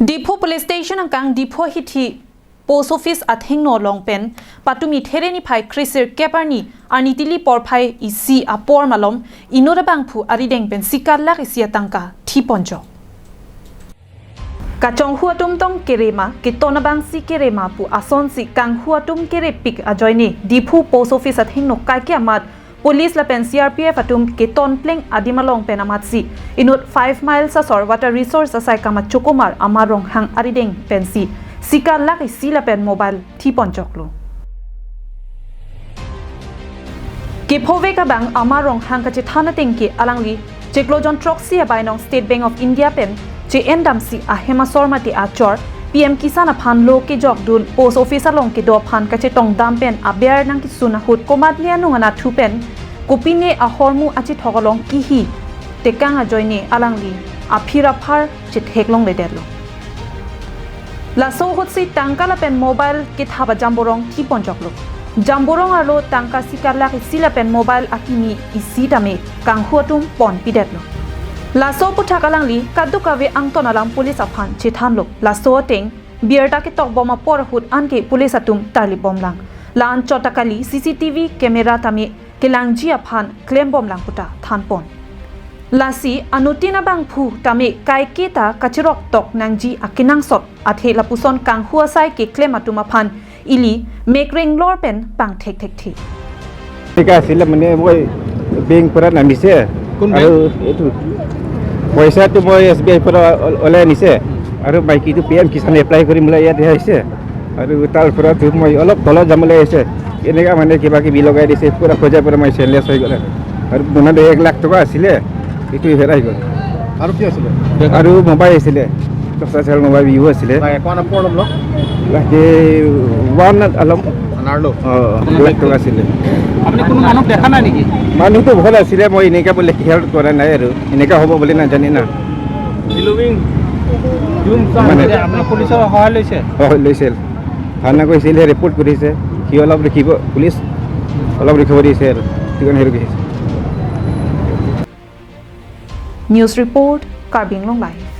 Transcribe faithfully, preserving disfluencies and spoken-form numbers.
Diphu Police Station angkang Diphu hithi Post Office athengno along pen patumi There niphai kresirkep arni arni tili porphai isi apor malom inut abangphu arideng pen sikar lakh isi atangka thiponjok. Kachonghu atum tong kere ma, keton abangsi kere ma pu asonsi kanghu atum kerepik ajoine Diphu Post Office athengno kaike amat Police lapen C R P F atum keton pleng adim along pen amatsi inut five miles asor Water Resource asai kamachokomar Ama Ronghang arideng pensi sikar lakh isi lapen mobile thiponjoklo. Kephovek abang Ama Ronghang kachethan ateng ke alangli chiklo jon throksi abainong State Bank of India pen che-en damsi ahem asor mate achor P M Kisan aphan lo kejokdun Post Office along kedo aphan kachetongdam pen aber nangkesun ahut komatne anung anatthu pen kopine ahormu achethok along kihi tekang ajoine alangli aphir aphar chetheklongledetlo. Laso ahutsi tangka lapen mobile kethap ajamborong thiponjoklo. Jamborong arlo tangka sikar lakh isi lapen mobile akimi isi tame kanghu atum ponpidetlo. Laso aphuthak alangli kadokave angton alam police aphan chethanlo. Laso ateng birta ketokbom apor ahut anke police atum tarlipbomlang. La-an chot ta kali C C T V camera tame kelangji aphan klembomlang puta thanpon. Lasi anuttin abangphu tame kaiketa kacheroktok nangji akenangsot athe lapuson kanghu asai keklem atum aphan ili mekrenglor pen pangthekthekthe. ঠিক আছিলে মানে মই বেংক পৰা নামিছে। কোন বেংক? আৰু এইটো পইচাটো মই এছ বি আই পৰা অল- ওলাই আনিছে আৰু মাইকীটো পি এম কিষাণ এপ্লাই কৰিম বুলি ইয়াতে আহিছে আৰু তাৰ পৰাতো মই অলপ তলত যাবলৈ আহিছে। এনেকা মানে কিবা কিবি লগাই দিছে, পুৰা খোজাৰ পৰা মই চেইনলেছ হৈ গ'লে আৰু মোনাত এক লাখ টকা আছিলে, এইটো হেৰাই গ'ল। আৰু কি আছিলে? আৰু মোবাইল আছিলে, দহটা চেল মোবাইল ভিভো আছিলে। নাই, কোৱা নাম, কোৱা নাম লগ? বাকী ওৱান অলপ, আনাৰলো? অ, অ, এক লাখ টকা আছিলে। আপুনি কোনো মানুহ দেখা নাই নেকি? মানুহটো ভাল আছিলে, মই এনেকা বুলি হেল্প কৰা নাই আৰু, এনেকা হ'ব বুলি নাজানি না। বিলুমিং জুম চাম মানে যে আপোনাৰ পুলিচৰ সহায় লৈছে? অ, লৈছিল। থানা গৈছিল, সেই ৰিপৰ্ট কৰিছে। সি অলপ ৰখিব, পুলিচ অলপ ৰখিব দিছে আৰু, সেইটো কাৰণে ৰখিছে। News report, Karbi Anglong Live.